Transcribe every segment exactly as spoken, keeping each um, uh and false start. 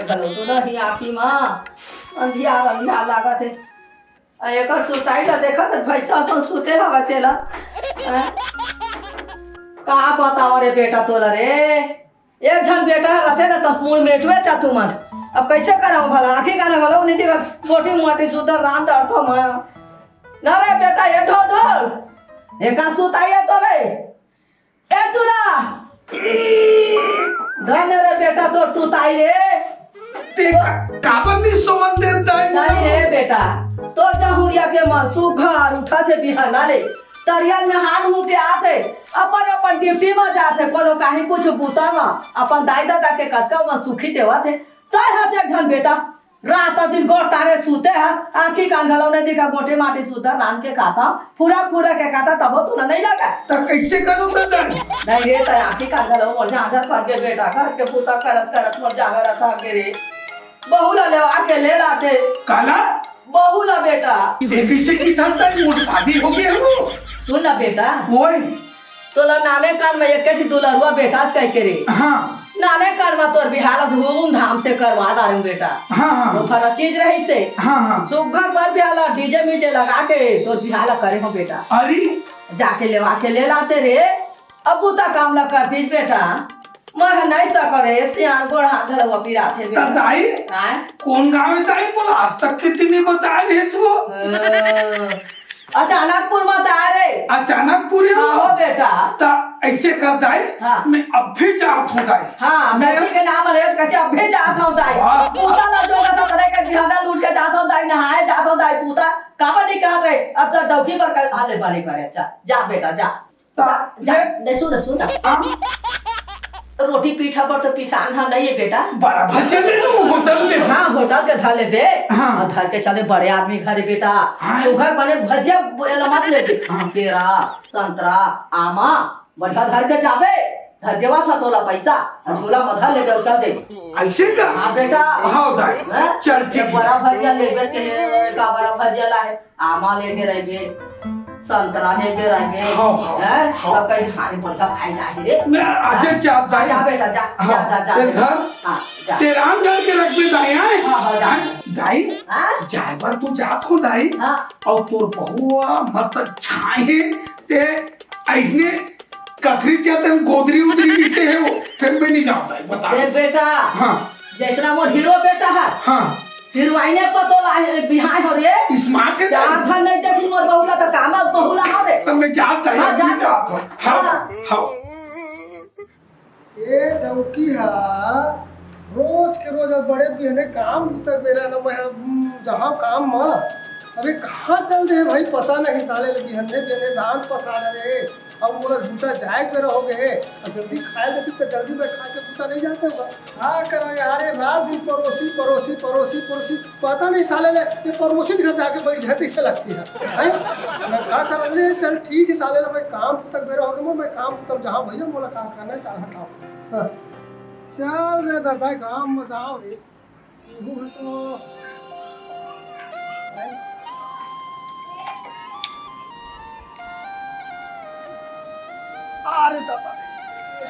घलो तो नहीं आँखी मा, अंधियार अंधियार लागत हे। अ, एकर सुताई ला देखत हे, भैंसा असन सुते हवय तेला। हैं? का बतावं रे बेटा तोला रे? एक झन बेटा ह रथे न, त मुड़ मेटुए चा तुमन। अब कइसे करव भला? आँखी कान घलो नइ दिखत, मोटी मोटी सुद्धा राम डरथव मैं। ना रे बेटा, ए ढोल ढोल, ए का सुताई हे तोरे? ए टूरा, धन रे बेटा तोर सुताई रे। ते का-, काबर नइ सोवन देत दाई मोला? नहीं रे बेटा, तोर जहुरिया के मन सुघर उठत हे बिहान ले। तरिया में हाथ मुँह के आत हे, अपन अपन ड्यूटी में जात हे, कोनो काही कुछ बूता में अपन दाई ददा के कतका मन सुखी देवत हे। तय ह एक झन बेटा, रात दिन गोड़ तारे सूते ह, आँखी कान घलो नइ दिखा, मोटी माटी सुद्धा रांध के खाता, फुरा फुरा के खाता, तभो तोला नइ लगा। त कइसे करूँ त दाई? नहीं रे, त आँखी कान घलो मोर जांगर पर गे बेटा, घर के बूता करत करत मोर जांगर रथा गे रे। बहू ला लेवा के ले लाते। काला? बहू ला बेटा। ते कइसे किथस दाई, मोर शादी हो गे हे वो? सुन ना बेटा। ओए। तोला नाने कान में एक ठी दुलरुआ बेटा कहिके रे। हाँ। नाने कान में तोर बिहाव ला धूमधाम से करवा डारेंव बेटा। हाँ, हाँ। वो फरा चीज रहिसे। हाँ, हाँ। सुग्घर बर बिहाव ला डीजे मीजे लगा के तोर बिहाव ला करे हों बेटा। अरे। जाके लेवा के ले लाते रे। अब बूता काम ला करतीस बेटा। मैं ह नइ सकंव रे, सियान गोड़ हाथ घलो पिराथे बे। त दाई, आय? कोन गाँव हे दाई? मोला आज तक कितनी बताए रहिस वो। अ, अचानकपुर म त आय रे। अचानकपुर हे हाँ वो? हो बेटा। त अइसे कर दाई, हाँ। मैं अभी जात हूँ दाई। हाँ, मैं डौकी के नाम ले त कइसे अभी जात हूँ दाई। हाँ। पूता ला जो ना तो करे के बिहाना लूट के जात हूँ दाई, नहाए जात हूँ दाई पूता। काबर नइ कहत रहे, अब तो डौकी बर कल हाले बारे करे। अच्छा, जा बेटा, जा। ता जा, ले। ले सुन, सुन। हाँ। रोटी पीठा बर तो पिसान ह नइ हे बेटा। बड़ा भजिया ले लूँ होटल ले। हाँ, होटल के धर लेबे। हाँ। अउ धर के चले बड़े आदमी घरे बेटा। हाँ। तो घर बने भजिया एला मत लेबे। हाँ। केरा, संतरा, आमा, बढ़िया धर के जाबे। धर देवत हँव तोला पइसा, अउ झोला म धर लेबे अउ चल देबे। अइसे का? हाँ बेटा। हाँ दाई। हैं? चल ठीक। बड़ा भजिया लेबे के, का बड़ा भजिया लाए? आमा लेगे रहिबे, संतरा लेगे रहिबे, हाँ, हाँ, हैं? हाँ। त कहीं हारे बड़का खाई लाही रे। मैं आजे हाँ? जात दाई। जा बेटा, जा, हाँ, जा, जा, जा, ए जा। घर, हाँ, जा। ते राम घर के रखबे दाई, हैं? हाँ, हाँ, जा। हैं? दाई, हाँ? जाए बर तू जात हो दाई? हाँ। अउ तोर बहुआ मस्त छाए हे, ते अइसने कथरी चतन गोदरी उदरी किसे हे वो? फिर भी नहीं जाता है, बता। देख बेटा, हाँ। जइसना मोर हीरो बेटा हे, हाँ। हीरोइने पतोला हे, बिहाय हो रे। Smart हे चार भाई। झन नहीं देखी मोर बहू ला, त का मैं बहू ला हो रे। त मैं जात है, हाँ, मैं जात। जात हूँ। हाँ, हाँ। हाँ। ए डौकी हा, रोज के रोज अब बड़े बिहने काम तक बेरा न मैं, हम्म, जहाँ काम म, अबे कहाँ चल दे भाई, पता नहीं साले ले बिहने बिहने रांध पसार रे। अब मोला बूता जाए के बेरा हो गे हे, अब जल्दी खाए देती त जल्दी मैं खा के बूता नहीं जाते हुआ। का करा यार, ये रात दिन पड़ोसी, पड़ोसी, पड़ोसी, पड़ोसी, पता नहीं साले ले ये पड़ोसी के घर जाके बैठ जाते से लगती है, हैं? मैं का करा ले, चल ठीक है साले ले, मैं काम तक बेरा हो गे, मैं काम तक जहाँ भैया मोला का करना है, चल हटाओ। हाँ। चल रे दादा, काम मजा आओ रे। इहू ह तो। अरे दादा रे।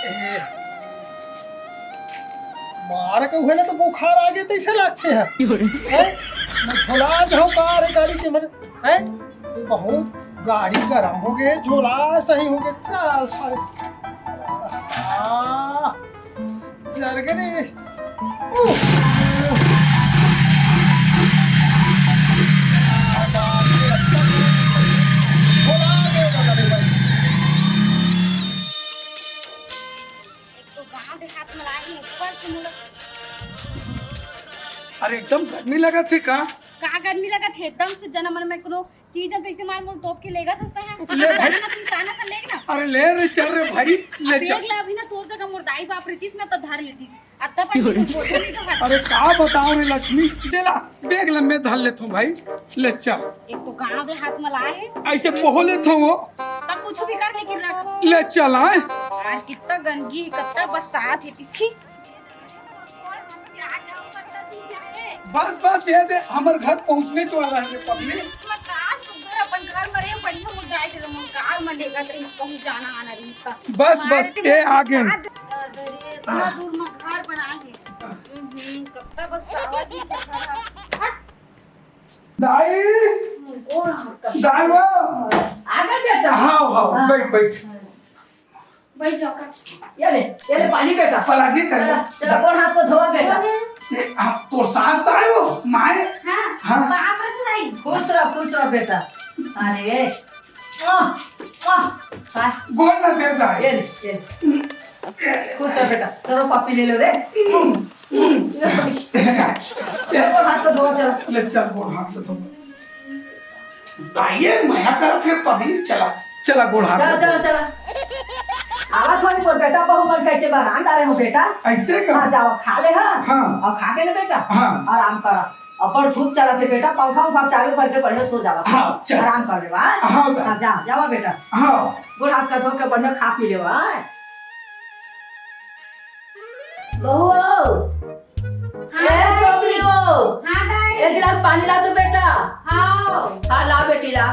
ए, मार के उहेले तो बुखार आ गे तइसे लागथे ह। हैं? मैं झोला जाहूँ का रे गाड़ी के मन, हैं? ये बहुत गाड़ी गरम हो गे, झोला सही हो गे। चल साले। आ, जर गे रे। उफ। एक तो गाँव देहात में लाए हैं, ऊपर से मुड़। अरे एकदम गर्मी लगत हे का? का गर्मी लगत हे, एकदम से जना मन में कोनो चीज ह कइसे मार मोर तोप के लेगत हस तैं। ले भाई। जाना ना, तुम जाना सा लेग ना। अरे ले रे, चल रे भाई, ले अब चल। देख ले, अभी ना तोर जगह मोर दाई बाप रहितिस ना, तो धर लेतिस। अत्ता पर तो बोझा नहीं तो हाथ। अरे का बताओ रे लक्ष्मी, दे ला, बैग ल मैं धर लेथों भाई, ले चल। एक तो गाँव देहात म लाए हे। ऐसे मोह लेथों वो। तब कुछ भी कर लेकिन रख। ले चल आए। यार कितना गंदगी, कितना बरसात हे, तिथि। बस, बस, ये दे, हमर घर पहुँचने तो वाला है, पब्लिक। मैं का सुघर अपन घर में रहे, बढ़िया मुद्दा है, चलो, मैं कार में लेकर रही, कहूँ जाना आना रही इसका। बस, बस, ये आगे। अरे, इतना दूर में घर बनाए हैं। हम्म, कब तक बस आवाज ही कर रहा। हट। दाई, कौन हट? दाई वो। आ गए बेटा? हाँ, हाँ, हाँ। बैठ, बैठ। बैठ जाओ का। ये ले, ये ले पानी बेटा। पलागी कर ले। चला, चला, गोड़ हाथ को धोवा बेटा। ये, हाँ, तोर सास तो आए हो, माए? हाँ, हाँ। बाप रे भाई। खुश रहो, खुश रहो बेटा। अरे, आह, आह, हाँ। गोड़ ना दे जाए। ये ले, ये ले। खुश रहो बेटा, चलो पापी ले लो रे। गोड़ हाथ को धोवा, चला। ले चल, गोड़ हाथ को धो। दाई, ये मया करत हे पगली, चला, चला गोड़ हाथ चला, धो। चला, चला। आवा थोड़ी पर बेटा, बहू मन कह के बरान डारे हो बेटा। ऐसे का? हाँ, जावा, खा ले, हाँ। हाँ। और खा के ले बेटा। हाँ। आराम करा। अपन धूप चला थे बेटा, पंखा उंखा चालू करके बढ़िया सो जावा। हाँ, चल। आराम कर लेवा, हाँ? हाँ, दाई। हाँ, जा, जावा बेटा। हाँ। गोड़ हाथ का धो के बढ़िया खा पी लेवा, हाँ? बहू हो। हाँ, ए, दाई। सोमनी हो। हाँ, दाई। एक गिलास पानी ला तो बेटा। हाँ। हाँ, ला बेटी, ला।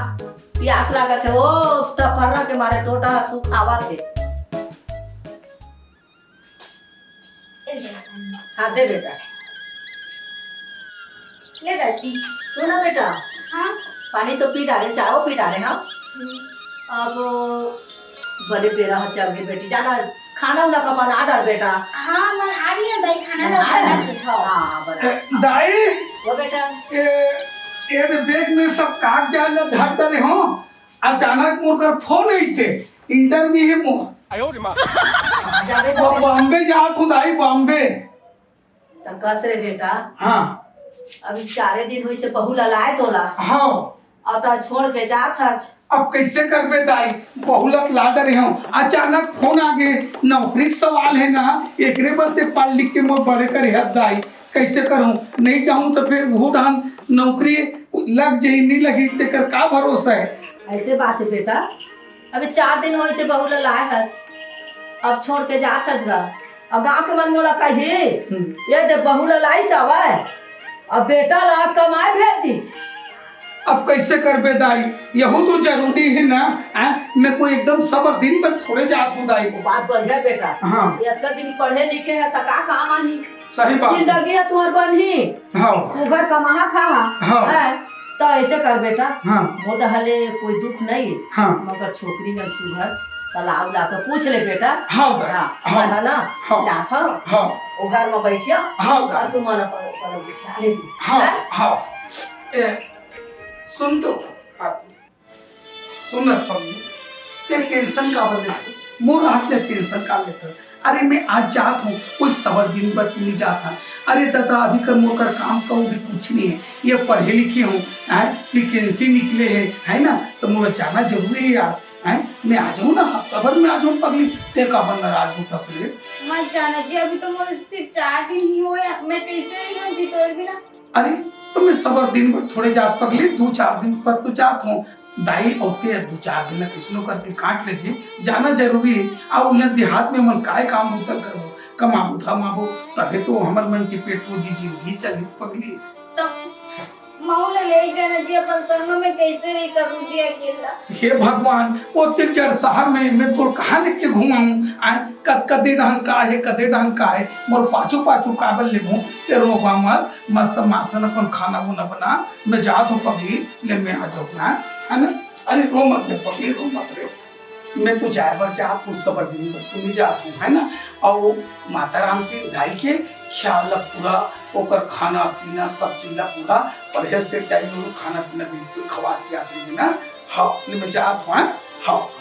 प्यास लागत हे। ओ, तपहरा के मारे टोटा ह सुखावत हे। हाँ, दे बेटा। ले दादी। सुन ना बेटा। हाँ? पानी तो पी डारे, चाहो पी डारे, हाँ? हम्म। अब बड़े बेरा ह चल गे बेटी, जाना खाना उना का बना डार बेटा। हाँ, मैं आ रही हूँ दाई, खाना बना बना डार। हाँ, हाँ, बना। ए, दाई। वो बेटा। ए, ये तो बैग में सब कागजात ला धर डारे हो। अचानक मोर कर फोन अइसे, इंटरव्यू हे मोर। आयो रे माँ। जाबे वो तो बॉम्बे जात हूँ दाई, बॉम्बे। त कस रे बेटा। हाँ। अभी चारे दिन होइसे बहू ला लाए तोला। हाँ। अउ त छोड़ के जात हस। अब कइसे करबे दाई, बहू ला त ला डरे हूँ, अचानक फोन आ गे, नौकरी के सवाल हे ना, एकरे बर ते पढ़ लिख के मोर बड़े करे हस दाई। कइसे करहूँ? नइ जाहूँ त फेर उहू डहन नौकरी लग जही, नइ लगही, तेकर का भरोसा हे? अइसे बात हे बेटा, अभी चार दिन होइसे बहू ला लाए हस, अब छोड़ के जात हस गा। अब गाँव के मन मोला कही, हम्म। ये दे बहू ला लाइस हवय, अब बेटा ला कमाए भेज दिस। अब कइसे करबे दाई, यहू तो जरूरी हे ना, हैं? मैं कोई एकदम सबर दिन बर थोड़े जात हूँ दाई। बात बढ़िया बेटा। हाँ। ये अतका दिन पढ़े लिखे हे त का काम आही? सही बात हे। जिंदगी ह तुँहर बनही। हाँ। सुघर कमाहा खाहा। हाँ। हैं? त अइसे कर बेटा। हाँ। मोर डहर ले कोई दुख नइ हे। हाँ। मगर छोकरी मन सुघर सलाह उला के पूछ ले बेटा। हाँ, दाई। हाँ, हाँ। है ना? हाँ। जात हव। हाँ। ओ घर म बइठिया। हाँ, दाई। अउ तुमन अपन, अपन बिठिया ले। हाँ, हैं? हाँ। ए, सुन तो। हाँ। सुन न पगली, ते टेंशन काबर लेथस? मोर हाथ ले टेंशन का लेथस? अरे मैं आज जात हूँ, कोई सबर दिन बर तो नइ जात हन। अरे दादा, अभी कर मोर कर काम कहूँ भी कुछ नइ हे, ये पढ़े लिखे हूँ, हैं? वैकेंसी निकले हे, है ना? त मोला जाना जरूरी हे यार, हैं? मैं आ जाहूँ ना, हफ्ता भर में आ जाहूँ पगली, ते काबर नाराज होथस रे? मत जाना जी, अभी तो मोर सिर्फ चार दिन ही होय, मैं कइसे रहिहूँ जी तोर बिना? अरे, त मैं सबर दिन बर थोड़े जात पगली, दू चार दिन बर तो जात हूँ। दाई, अउ ते दू चार दिन ला कइसनो करके काट ले जी, जाना जरूरी हे। अउ इहाँ देहात में हमन काय काम बूता करबो, कमाबो धमाबो, तभे तो हमर मन के पेट रोजी जिंदगी चलही पगली। त महू ला ले जाना जी, अपन संग में कइसे रहि सकूँ जी अकेला? हे भगवान, ओतेक जड़ शहर में मैं तोर कहाँ लेके घुमाऊँ? आय, कद-, कदे डहन का हे, कदे डहन का हे, मोर पाछू पाछू काबर लेगहूँ? ते रोबा मत, मस्त मासन अपन खाना उना बना, मैं जात हूँ पगली, ले मैं आ जाहूँ ना, है ना? अरे रो मत रे पगली, रो मत रे। मैं तो जाए बर जात हूँ, सबर दिन बर तो नइ जात हूँ, है ना? अउ माता राम के दाई के ख्याल ला पूरा, ओकर खाना पीना सब चीज ला पूरा परहेज से टाइम में खाना पीना बिल्कुल खवा पिया दे ना। हाँ, ले मैं जात हूँ, हैं? हाँ, हाँ।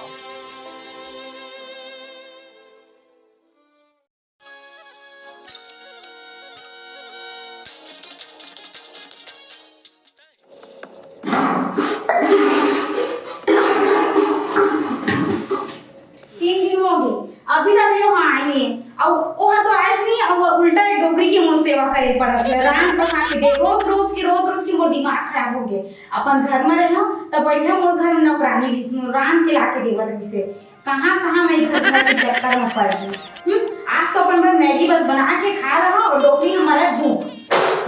करे पड़त हे, रांध बना के दे, रोज रोज के, रोज रोज के मोर दिमाग खराब हो गे। अपन घर में रहो त बढ़िया, मोर घर में नौकरानी रहिस, मोर रांध के लाके देवत रहिस हे। कहाँ कहाँ मैं इधर घर के चक्कर में पड़ गई। हम्म, आज तो अपन बर मैगी बस बना के खा रहा और डोकरी हमारा दूध,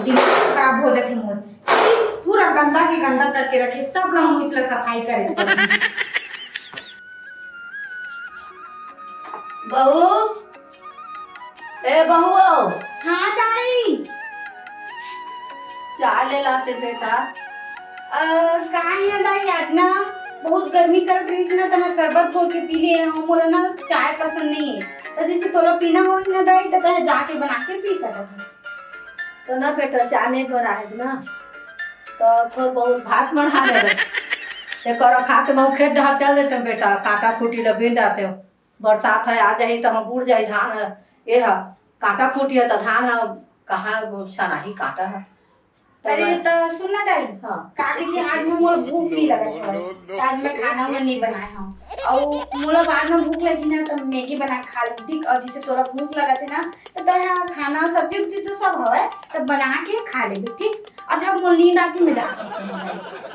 दिमाग खराब हो जाते मोर। पूरा गंदा के गंदा करके रखे, सब ला मुंह ला सफाई करे पड़ही। बहू, ए बहू। हाँ दाई। चाय ले लाते बेटा। अ, का हे ना दाई, आज ना बहुत गर्मी करत रहिस ना, त मैं शरबत घोल के पी ले हूँ। मोला ना चाय पसंद नहीं है, त जैसे तोला पीना होही ना दाई, त तैं जाके बना के पी सकत हस। तो ना बेटा, चाय नहीं बनाए ना, तो थोड़ा बहुत भात बना ले। एक और खा के मैं खेत डहर चल देते हूँ बेटा, काटा खूटी ल बीन डालते हूँ। बरसात है, आ जाही तो हम बूड़ जाही धान है, ये है, काटा खूटी है तो धान है, कहाँ वो सराही काटा है। तो अरे, मैं तो सुन ना दाई, हाँ। का कहिथे, आज में मोला भूख नहीं लगत हवय, तो आज मैं खाना उना नहीं बनाए हूँ। और मोला बाद में भूख लगी ना, तो मैगी बना के खा लूँ, ठीक? और जैसे तोरा भूख लगत है ना, तो तैं यहाँ खाना, सब्जी उब्जी तो सब हवय, तो बना के खा लेबे, ठीक? और जब मोला नींद आती, मैं जाके सोऊँ।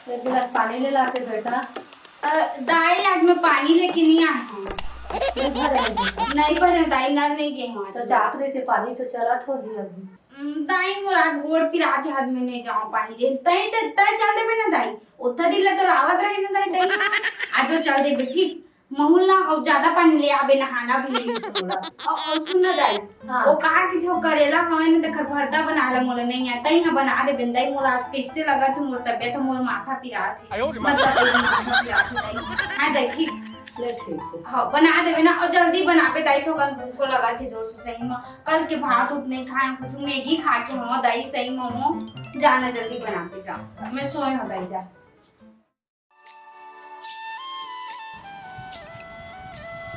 एक गिलास पानी ले लाते बेटा। अ, दाई, आज मैं पानी लेके नहीं आए हूँ। नहीं भरे हैं बेटा। नहीं भरे हूँ दाई, नल नहीं गए हूँ आज। तो जात रहे थे, पानी तो चला थोड़ी अभी। हम्म, दाई, मोर आज गोड़ पिरात हे, आज मैं नहीं जाऊँ पानी ले। तैं, तैं, तैं चल देबे ना दाई, ओत्था दिन ले तो आवत रहे ना दाई, तैं। आज तो चल देबे, ठीक? महूँ ल ना, अउ ज्यादा पानी ले आबे, नहाना भी नहीं हे मोला। अउ, अउ सुन ना दाई, हाँ। वो का कहिथे, वो करेला हवय ना, तेकर भरता बना ला, मोला नहीं आय, तैं ह बना देबे ना दाई, मोला आज कैसे लगत हे, मोर तबियत, मोर माथा पिरात हे। आयो रे माँ। मतलब, मोर माथा पिरात हे दाई। हाँ दाई, ठीक। ले ठीक हे। हाँ, बना देबे ना, अउ जल्दी बनाबे दाई, थोकन भूखो लगत हे जोर से सही में। कल के भात उत नहीं खाए, कुछ मैगी खा के हूँ दाई, सही में हूँ। जाना जल्दी बना के जा, मैं सोए हूँ दाई, जा।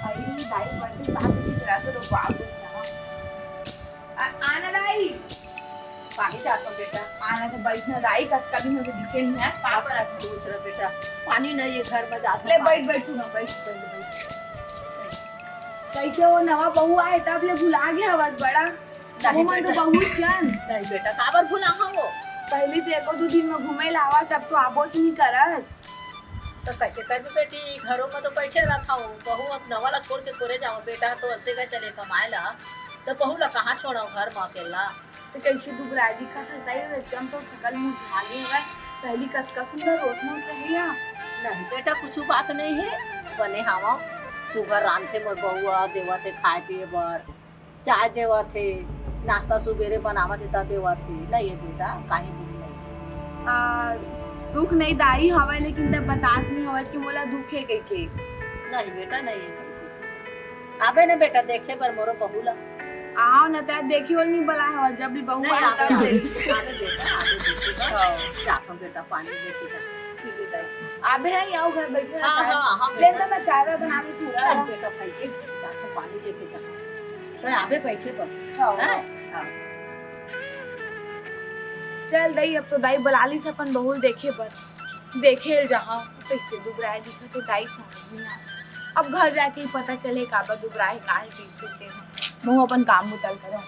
अरे दाई, बर्तन साफ नहीं करा तो लोग बाप लोग ना। आ, आना दाई। पानी चाहता हूँ बेटा। आना तो बैठना दाई, कतका दिन हो गए दिखे नहीं है। पापा रख दूसरा बेटा। पानी नहीं है घर में जाता ले हूँ। बैठ, बैठू ना, बैठ, बैठ, बैठ। कहीं के वो नवा बहू आए तब ले भुला गया आवाज बड़ा। नहीं वो मन तो बेटा। बहुत चंद। नहीं बेटा, काबर भुला हाँ वो? पहली तो एको दो दिन में घूमे लावा, सब तो आबोच नहीं करत। तो कैसे करबे बेटी, घरों में तो बैठे रहता हूँ, बहू अब नवा ला छोड़ के तोरे जाओ, बेटा तो अंते गए चले कमाए ला, तो बहू ला कहाँ छोड़ो घर में अकेला? तो कैसे दुबराए दिखत हस दाई, एकदम तो सकल मुरझा गे हवय। पहली कतका सुंदर रोत मोट रहे या। नहीं बेटा, कुछ बात नहीं है, बने हवा सुघर रांधथे मोर बहुआ, देवत हे खाए पिए बर, चाय देवत हे, नाश्ता सुबेरे बनावत हे त देवत हे। नहीं है बेटा, काहे दुख नहीं। आ, दुख नहीं दाई हवय, लेकिन तब बतात नहीं हवय कि मोला दुख है कह के। नहीं बेटा, नहीं है, नहीं कुछ। आबे ना बेटा, देखे बर मोरो बहू ला। आओ ना, तब देखी होल नहीं बला हवय, जब भी बहू नहीं, आए आबे, तब आबे, देख। आबे बेटा, आबे बेटा। हाँ। जा, अपन बेटा पानी लेके जा। ठीक है दाई। आबे ना, आओ घर बैठे हाँ, रहता है। हाँ, हाँ, ले बेटा। तो मैं चाय वाय बना ली थोड़ा। चल बेटा, भाई, एक जा तो पानी लेके जा। तो आबे बैठे पर। हाँ, हैं? हाँ। चल दाई, अब तो दाई बला ली अपन बहू ल देखे बर। देखे ल जहाँ, कैसे दुबराए दिखत हे दाई, समझ नहीं आ। अब घर जाके ही पता चले काबर दुबराए, का हे, कैसे ते। मैं अपन काम बुता ल करंव।